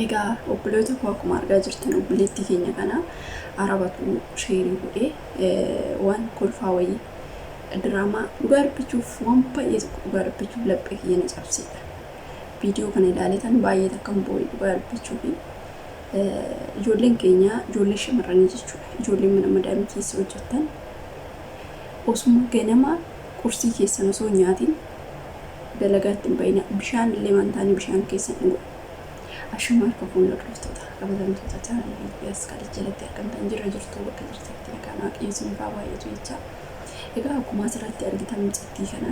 Egaa obboloota koo, akkuma argaa jirtan obboleettii keenya kana arabatu share godhee waan kolfaa wayii, diraamaa. Dhugaa dubbachuuf, waan baay'ee tokko dhugaa dubbachuuf laphee kiyya na cabseedha. Viidiyoo kana ilaaletan baay'ee takkan boo'e dhugaa dubbachuuf. Ijoolleen keenya, ijoollee shamarranii jechuudha. Ijoolleen mana madaamii keessa hojjettan osuma ganama qursii keessan osoo hin nyaatin dalagaatti hin bahina. Bishaan illee waan taane bishaan keessan dhugaa. Ashuma harka fuulli hordoftoota kabajamtoota chaanalii BS kan jalatti argamtan, jirra jirtu, bakka jirtanitti nagaan Waaqayyo isiniif haa baay'atu jecha. Egaa akkuma asirratti argitan mucattii kana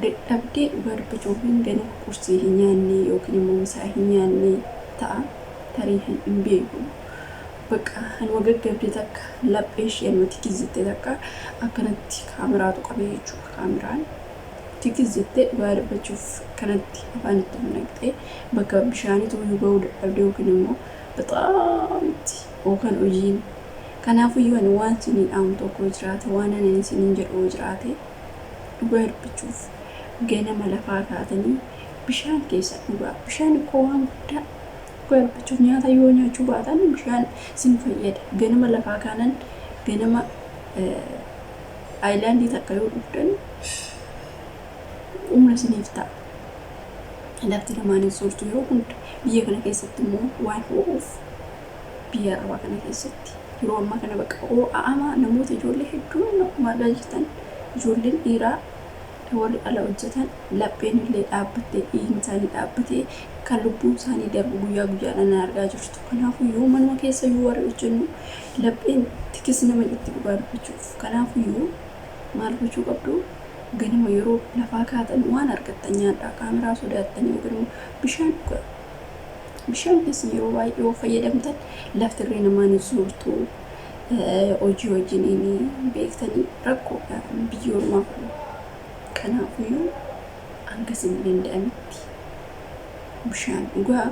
dadhabdee, dhugaa dubbachuuf ganama qursii hin nyaanne yookiin immoo misaa hin nyaanne ta'a, tarii hin beeku. Bakka hanuma gaggabde takka laphee ishee hanuma tikizzitte takka akkanatti kaameraatu qabee jechuudha. Kaameraan tikis jettee dhugaa dubbachuuf kanatti afaan itti of naqxee bakka bishaaniitu iyyuu ga'uu dadhabde yookiin immoo bexaamitti yookaan hojiin. Kanaafuyyuu ani waan isinii dhaamu tokko yoo jiraate, waan ani isiniin jedhu yoo jiraate, dhugaa dubbachuuf ganama lafaa kaatanii bishaan keessa dhugaa. Bishaan koo waan guddaa, dhugaa dubbachuuf nyaata yoo nyaachuu baatan bishaan isin fayyada. Ganama lafaa kaanan ganama aayilaandii takka yoo dhugdan humna isiniif ta'a. Lafti lamaan hin soortu yeroo hunda. Biyya kana keessatti immoo waan ho'uuf, biyya arabaa kana keessatti yeroo ammaa kana bakka ho'aa namoota ijoollee hedduun akkuma argaa jirtan ijoolleen dhiiraa warri ala hojjetan lapheen illee dhaabbattee, dhiigni isaanii dhaabbatee kan lubbuun isaanii darbu guyyaa guyyaadhaan argaa jirtu. Kanaafuyyuu manuma keessa iyyuu warri hojjennu lapheen tikis nama jetti dhugaa dubbachuuf. Kanaafuyyuu maal gochuu qabdu? Ganama yeroo lafaa kaatan waan argattan nyaadhaa, kaameraa sodaattanii yookiin immoo bishaan dhugaa. Bishaan keessa yeroo baay'ee yoo fayyadamtan laftirree namaan hin suurtu. Hojii wajjiniin beektanii rakkoodha biyya ormaa kun. Kanaafuyyuu hanga isin danda'amitti bishaan dhugaa,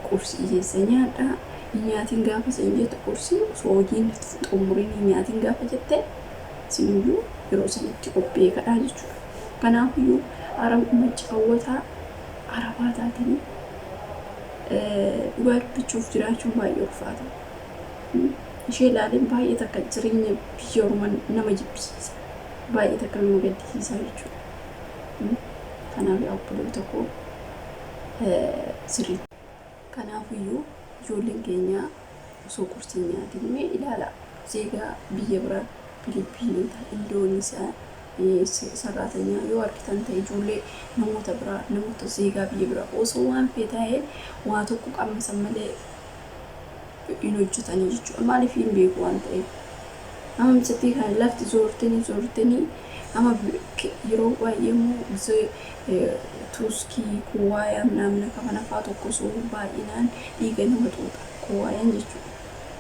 qursii keessa nyaadhaa. Hin nyaatin gaafa isin jettu, qursii osoo hojiin xumuriin hin nyaatin gaafa jette, isiniyyuu yeroo sanitti of beekadhaa jechuudha. Kanaafuyyuu arabuma caawwataa arabaa taatanii dhugaa dubbachuuf jiraachuun baay'ee ulfaata. Ishee ilaaleen baay'ee takka jireenya biyya ormaa nama jibbisiisa. Baay'ee takka nama gaddisiisa jechuudha. Kanaaf yaa obboloota koo, sirriitti. Kanaafuyyuu ijoolleen keenya osoo qursii nyaatin, mee ilaala, zeegaa biyya biraa, Filiippiinota, Indooniisiyaa sarraatanyaa yoo argitan ta'e, ijoollee namoota biraa, namoota zeegaa biyya biraa osoo waan fee ta'e waa tokko qammasan malee hin hojjetanii jechuudha. Maaliif? Hin beeku waan ta'eef. Amma mucattii kana lafti zoortanii zoortanii amma yeroo baay'ee immoo tuuskii kuwaayaa naamna kafana fa'aa tokko osoo baay'inaan dhiiga nama xuuxa kuwaayaan jechuudha.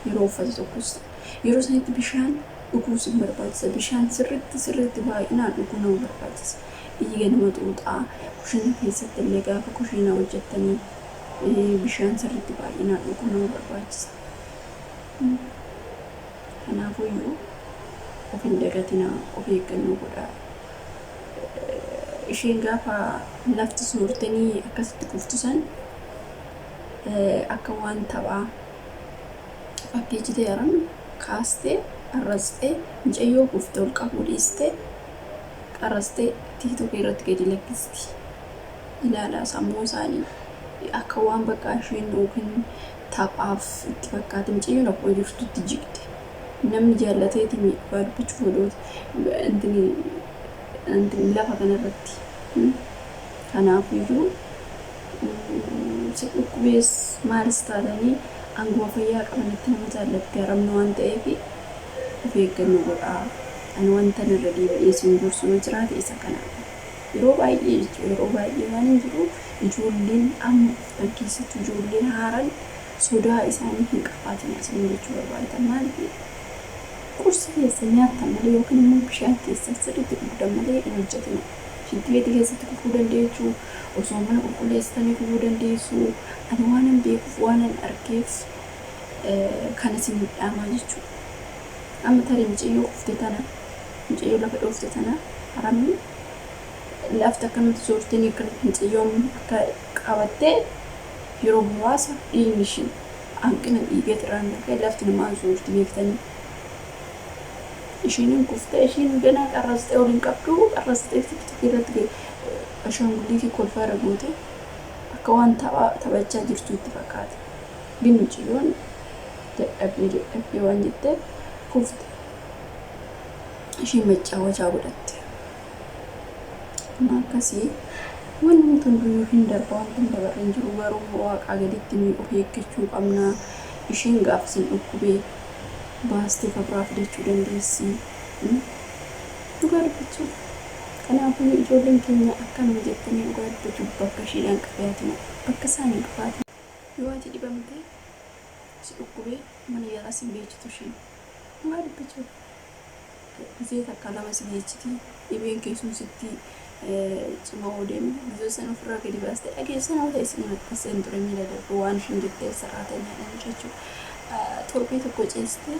Yeroo uffata tokkos ta'e. Yeroo sanitti bishaan dhuguu sin barbaachisa. Bishaan sirriitti sirriitti baay'inaan dhuguu nama barbaachisa. Dhiiga nama xuuxaa. Kushina keessatti illee gaafa kushina hojjettanii bishaan sirriitti baay'inaan dhuguu nama barbaachisa. Kanaafuyyuu of hin dagatinaa, of eeggannoo godhaa. Isheen gaafa lafti soortanii akkasitti kuftu san akka waan taphaa fakkeessitee haran kaastee arrastee, mucayyoo kufte ol qabuu dhiistee qarrastee TikTokii irratti gadi lakkisti. Ilaalaa, sammuu isaanii akka waan bakka isheen yookiin taphaaf itti fakkaate mucayyoon akkuma jirtutti jigde. Namni jaallateeti dhugaa dubbachuuf odoo intini intini lafa kanarratti. Kanaafiyyuu si dhukkubees maalis taatanii hanguma fayyaa qabanitti nama jaallatti haramni waan ta'eef of eeggannoo godhaa. Ani wanta irra deebi'ee isin gorsu yoo jiraate isa kanaadha. Yeroo baay'ee jechuudha, yeroo baay'ee waan hin jiru, ijoolleen amma dhuftan, keessattuu ijoolleen haaraan, sodaa isaanii hin qabaatin isin jechuu barbaadan. Maaliif? Qursii keessa nyaattan malee yookiin immoo bishaan keessa sirriitti dhugdan malee hin hojjetina. Shintibeetii keessatti kufuu dandeessu, osoo mana qulqulleessitanii kufuu dandeessu. Ani waanan beekuuf, waanan argeef kana isiniif dhaamaa jechuudha. Amma tarii mucayyoo kufte tana, mucayyoo lafa dhoofte tana haramni lafti akkanumatti soortanii akkanatti mucayyoon akka qabattee Yeroo muraasa dhiigni ishii hanqina dhiigeet irraan kan ka'e lafti namaa zuurti beektanii. Ishiin hin kuftee ishiin ganaa qarrastee ol hin qabdu qarrastee tiktok irratti ashaangulliitii kolfaa irra goote akka waan tapha taphachaa jirtu itti fakkaata. Gin mucayyoon dadhabdee dadhabdee waan jetteef kufte. Ishiin maccaawachaa godhatte. Akkasii wanni nuti hunduyyuu hin darba wanti hin dabarre hin jiru garuu waaqaa gaditti nuyi of eeggachuu qabna. Ishiin gaafa isin dhukkubee baastee ka biraa fidachuu dandeessi. Dhugaa dubbachuuf. Kanaafuu ijoolleen keenya akkanuma jettanii dhugaa dubbachuuf bakka ishiidhaan qabaatina. Bakka isaan hin qabaatin. Yoo ati dhibamte si dhukkubee mana yaalaa sin geechitu ishiin. Dhugaa dubbachuuf. Gizee takka lama si geechiti dhibeen kee sun sitti cimaa deeme gizee sana ofirraa gadi baastee dhageessa nama ta'e isin maxxanseen ture miila darbu waan ishiin jettee saraatanyaadhaan jechuudha. Torbee tokko ceestee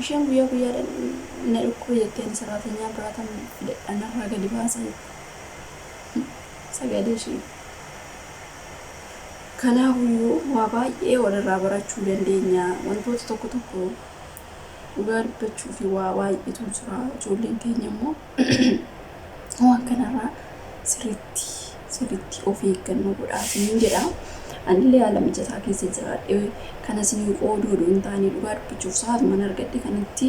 isheen guyyaa guyyaadhaan na dhukkube jettee ani saraatanyaa biraa tan fidadha narraa gadi baasa jette. Sagalee ishee. Kanaafuyyuu waa baay'ee walirraa barachuu dandeenya wantoota tokko tokko dhugaa dubbachuu fi waa baay'eetu jira. Ijoolleen keenya immoo waan kanarraa sirriitti sirriitti of eeggannoo godhaa isiniin jedha. Anillee haala mijataa keessa jiraadhe kana isinii qooduu odoo hin taane dhugaa dubbachuuf sa'aatuman argadhe kanatti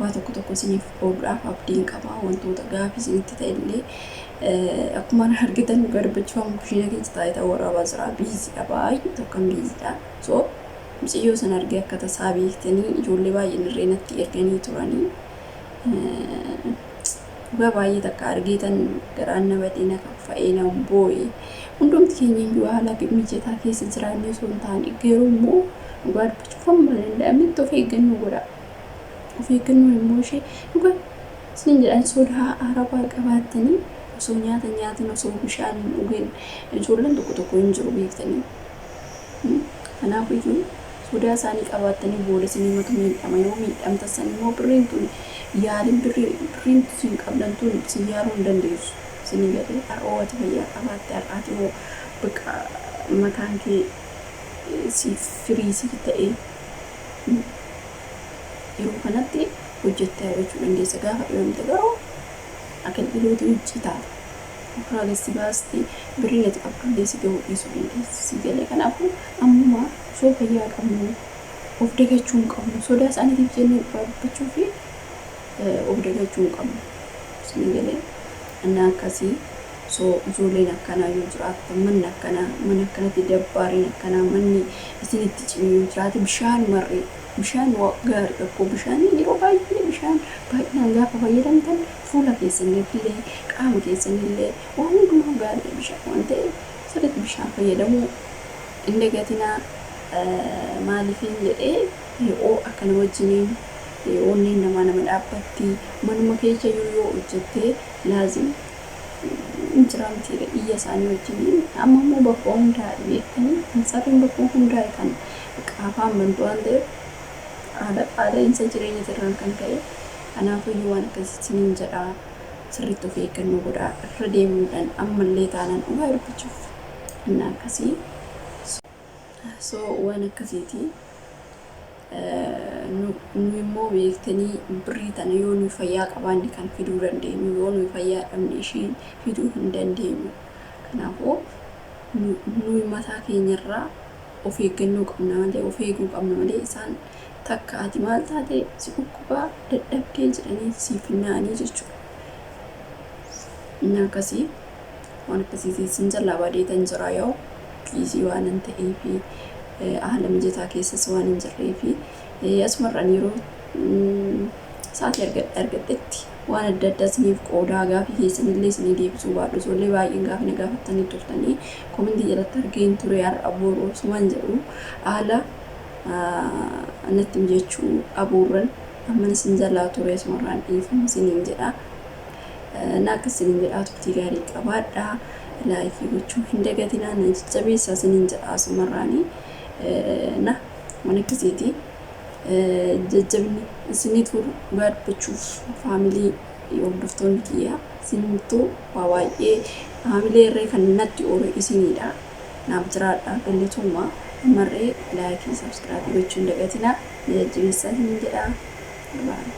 waa tokko tokko isiniif qooduudhaaf abdiin qaba. Wantoota gaafii isinitti ta'e illee akkuma argitan dhugaa dubbachuuf amma kushiina keessa taa'ee ta'uu waraabaa jira. Biiziidha baay'ee tokkan biiziidha. So Mucayyoo sana argee akka tasaa beektanii ijoollee baay'een irree natti erganii turanii. Dhugaa baay'ee takka argeetan garaan na badee na kaffa'ee na boo'e. Hundumti keenya iyyuu haala mijataa keessa jiraannee osoo hin taane garuu immoo dhugaa dubbachuuf hamma danda'ametti of eeggannoo godhaa. Of eeggannoon immoo ishee dhugaa isin jedhan sodaa arabaa qabaattanii osoo nyaata nyaatin osoo bishaan hin dhugin ijoolleen tokko tokko hin jiru beektanii. Kanaafiyyuu sodaa isaanii qabaattanii booda isinimatu miidhama. Yoo miidhamtan san immoo birriin tun yaaliin birrii birriin isin qabdan tun isin yaaluu hin dandeessu. Isinii galee har'oo ati fayyaa qabaatte har'aati hoo bakka mataan kee siif firii siif ta'e yeroo kanatti hojjettee argachuu dandeessa. Gaafa dhibamte garuu akka dhilootii huccii taata. Ofirraa gad si baasti birriin ati qabdullee si gahuu dhiisuu dandeessi. Sii galee kanaafuu ammuma osoo fayyaa qabnu of dagachuu hin qabnu. Sodaa isaaniitiif jennee dhugaa dubbachuu fi of dagachuu hin qabnu. Isinii galee annaa akkasii so ijoolleen akkanaa yoo jiraattan manni akkanaa mana akkanatti dabbaariin akkanaa manni isinitti cime yoo jiraate bishaan marree bishaan gaarii tokko bishaan yeroo baay'ee bishaan baay'inaan gaafa fayyadamtan fuula keessanillee qaama keessanillee waan hundumaa gaarii bishaan waan ta'eef sirriitti bishaan fayyadamuu hin dagatinaa. Maaliifin jedhee yoo akkana wajjiniin onneen namaa nama dhaabbatti manuma keessa iyyuu yoo hojjette laazim hin jira mitiidha iyya isaanii wajjiniin amma immoo bakka hundaa'e beektanii kansarriin bakka hundaa'e kan qaafaan bantu waan ta'eef haala qaala'insa jireenya irraan kan ka'e Kanaafuyyuu waan akkasii isiniin jedha sirriitti of eeggannoo godhaa irra deebi'uudhaan ammallee taanaan dhugaa dubbachuuf inni akkasii. So waan akkasiiti. Nu immoo beektanii birrii tana yoo nuyi fayyaa qabaanne kan fiduu dandeenyu yoo nuyi fayyaa dhabne ishii fiduu hin dandeenyu. Kanaafuu nuyi mataa keenyarraa of eeggannoo qabna malee of eeguu qabna malee isaan Takka ati maal taate si dhukkubaa dadhabdee jedhanii siif hin na'anii jechuudha. Inni akkasii waan akkasiitiin sin jalaa badeetan jira yoo biizii waanan ta'eefi haala mijataa keessas waan hin jirreefi asumarraan yeroo sa'aatii argadhe argadhetti waan adda addaa isiniif qoodaa gaafii keessanillee isinii deebisuu baadhu ijoollee baay'een gaafii na gaafattanii turtanii komentii jalatti argeen ture har'a boru osumaan jedhu haala natti mijachuu dhabuurran amman isin jalaa ture asumarraan dhiifama isiniin jedha. Na akkas isiniin jedhaa turtii gaarii qabaadha. Laayikii gochuu hin dagatinaa na jajjabeessaa isiniin jedha asumarraani. Na waan akkasiiti. Jajjabinni isinitu dhugaa dubbachuuf faamilii hordoftoonni kiyya isinumtuu waa baay'ee haamilee irree kan natti oole isiniidha. Naaf jiraadha, galatooma. Ammarree laayikii, sabskiraabii gochuu hin dagatinaa. Na jajjabeessaa isiniin jedha. Bye.